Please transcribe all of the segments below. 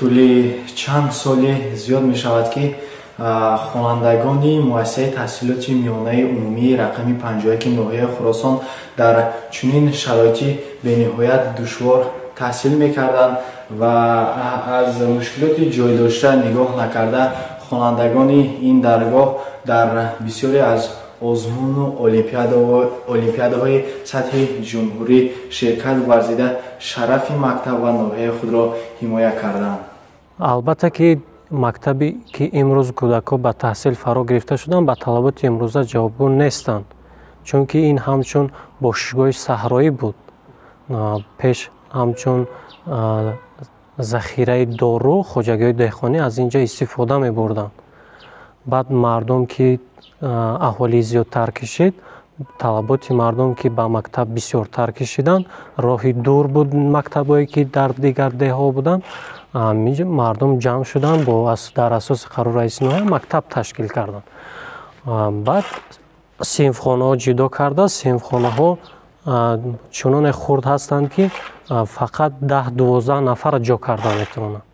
Тӯли чанд соли зиёд мешавад, ки хонандагони муассисаи таҳсилоти миёнаи умумии рақами 51 ноҳияи Хуросон дар чунин шароити бениҳоят душвор таҳсил мекарданд ва аз мушкилоти ҷой дошта нигоҳ накарда, хонандагони ин даргоҳ дар бисёре аз озмуну олимпиадаҳои сатҳи ҷумҳурӣ ширкат варзида, шарафи мактаб ва ноҳияи худро ҳимоя карданд. Албатта ки мактабе ки имрӯз кӯдакҳо ба таҳсил фаро гирифта шуданд, ба талаботи имрӯза ҷавобгӯ нестанд, чунки ин ҳамчун бошишгоҳи саҳроӣ буд. Пеш ҳамчун захираи дору хоҷагиҳои деҳқонӣ аз ин ҷо истифода мебурданд. Баъд мардум ки аҳолӣ зиёдтар кишид, талаботи мардум ки ба мактаб бисёртар кишиданд, роҳи дур буд, мактабҳое ки дар дигар деҳҳо буданд, мардум ҷамъ шуданд, дар асоси қарори раиси ноҳия мактаб ташкил карданд. Баъд синфхонаҳо ҷудо карда, синфхонаҳо чуноне хурд ҳастанд, ки фақат 10-12 нафар ҷо карда метавонанд.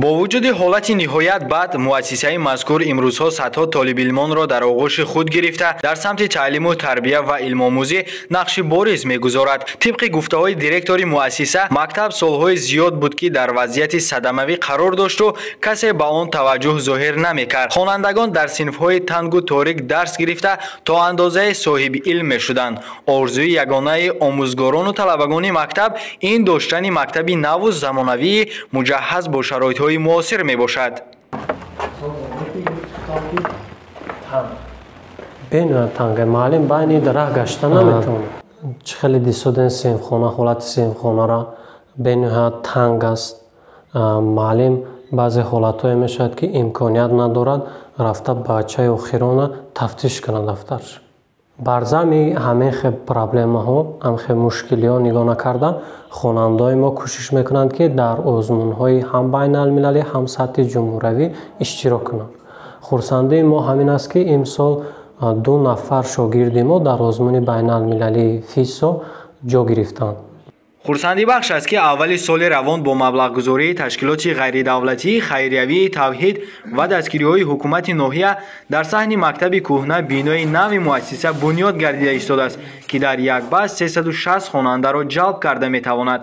Бо вуҷуди ҳолати ниҳоят бад, муассисаи мазкур имрӯзҳо садҳо толибилмонро дар оғӯши худ гирифта, дар самти таълиму тарбия ва илмомӯзӣ нақши бориз мегузорад. Тибқи гуфтаҳои директори муассиса, мактаб солҳои зиёд буд, ки дар вазъияти садамавӣ қарор дошту касе ба он таваҷҷӯҳ зоҳир намекард. Хонандагон дар синфҳои тангу торик дарс гирифта, то андозаи соҳиби илм мешуданд. Орзуи ягонаи омӯзгорону талабагони мактаб ин доштани мактаби наву замонавии муҷаҳҳаз бо шароитҳои муосир мебошад. Бениҳоят танга, муаллим байни раҳ гашта наметавонад. Чӣ хеле дисоден синфхона, ҳолати синфхонара бениҳоят танг аст. Муаллим баъзе ҳолатҳое мешавад, ки имконият надорад рафта бачаи охирона тафтиш кунад дафтарш. Бар зами ҳамин хел проблемаҳо, ҳамин хел мушкилиҳо нигоҳ накарда, хонандаҳои мо кӯшиш мекунанд, ки дар озмунҳои ҳам байналмилалӣ, ҳам сатҳи ҷумҳуравӣ иштирок кунанд. Хурсандии мо ҳамин аст, ки имсол 2 нафар шогирди мо дар озмуни байналмилалии ФИСО ҷо гирифтанд. Хурсандибахш аст, ки аввали соли равон бо маблағгузории ташкилоти ғайридавлатии хайриявии «Тавҳид» ва дастгириҳои ҳукумати ноҳия дар саҳни мактаби кӯҳна бинои нави муассиса бунёд гардида истодааст, ки дар як баст 360 хонандаро ҷалб карда метавонад.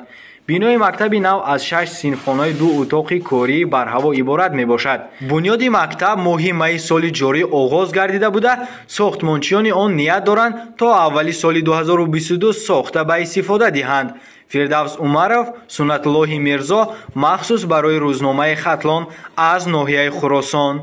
Бинои мактаби нав аз шаш синфхонаи ду утоқи кории барҳаво иборат мебошад. Бунёди мактаб моҳи майи соли ҷорӣ оғоз гардида буда, сохтмончиёни он ният доранд, то аввали соли 2022 сохта ба истифода диҳанд. Фирдавс Умаров, Суннатуллоҳи Мирзо, махсус барои рӯзномаи «Хатлон» аз ноҳияи Хуросон.